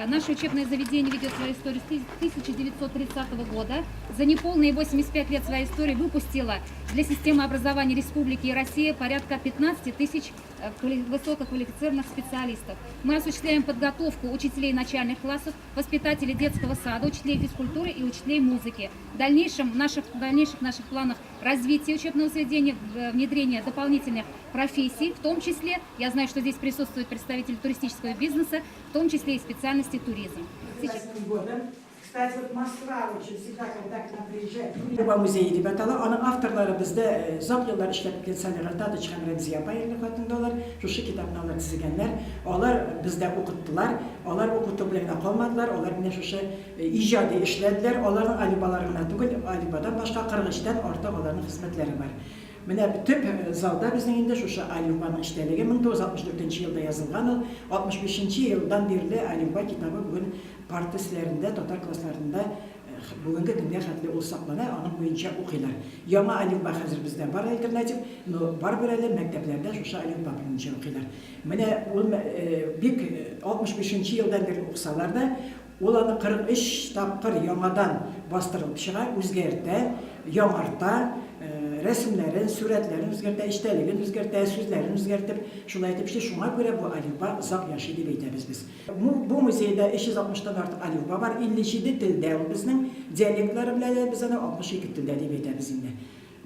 Наше учебное заведение ведет свою историю с 1930 года. За неполные 85 лет своей истории выпустила для системы образования Республики и России порядка 15 тысяч высококвалифицированных специалистов. Мы осуществляем подготовку учителей начальных классов, воспитателей детского сада, учителей физкультуры и учителей музыки. В дальнейшем, в дальнейших наших планах развития учебного заведения, внедрение дополнительных профессий, в том числе, я знаю, что здесь присутствуют представители туристического бизнеса, в том числе и специальности туризм. Сейчас... Кстати, вот Москва очень всегда, когда к нам приезжает. Әлифба музее дип атала. Аның авторлары бездә озак еллар эшләп килгән Салих Артадович һәм Рәмзия апа ирле-хатынлы алар. Шушы китапны алар төзегәннәр. Алар бездә укыттылар. Алар укыту белән генә калмадылар, алар менә шушы иҗади эшләделәр. Аларның әлифбалары гына түгел, әлифбадан башка 43 тән артык аларның хезмәтләре бар. Менә төп залда безнең инде шушы Әлифбаның эчтәлеге 1964 нче елда язылган ул. 65 нче елдан бирле Әлифба китабы бүген парта өсләрендә, татар классларында бүгенге көнгә хәтле ул саклана, аның буенча укыйлар. Яңа Әлифба хәзер бездә бар альтернатив, но барыбер әле мәктәпләрдә шушы Әлифба буенча укыйлар. Менә ул бик 65 нче елдан бирле укысалар да, Ул аны 43 тапкыр яңадан бастырылып чыга, үзгәртә, яңарта, рәсемнәрен, сурәтләрен үзгәртә, эчтәлеген үзгәртә, сүзләрен үзгәртеп, шулай итеп эшли. Шуңа күрә бу әлифба озак яши дип әйтәбез без. Бу музейда 360 тан артык әлифба бар, 57 телдә ул безнең, диалектлары белән дә без аны 62 телдә дип әйтәбез инде.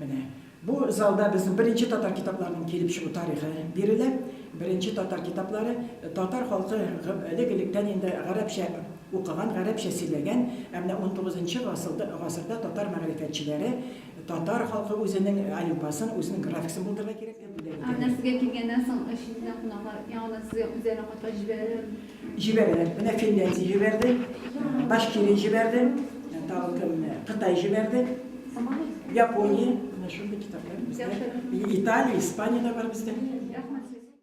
Менә. Бу залда безнең беренче татар китапларының килеп чыгу тарихы бирелә. Беренче татар китаплары, татар халкы элек-электән инде гарәпчә укыган, гарәпчә сөйләгән, ә менә унтугызынчы гасырда татар мәгърифәтчеләре татар халкы үзенең әлифбасын, үзенең графикасын булдырырга кирәк дип бүләк Ә менә сезгә килгәннән соң читтән кунаклар яңадан сезгә үзләренә кайтарып җибәрәләрме? Җибәрәләр. Менә Финляндия җибәрде, Башкирия җибәрде, тагын кем, Кытай җибәрде, Япония. Менә шундый китаплар бездә. Италия, Испания дә бар бездә. Рәхмәт.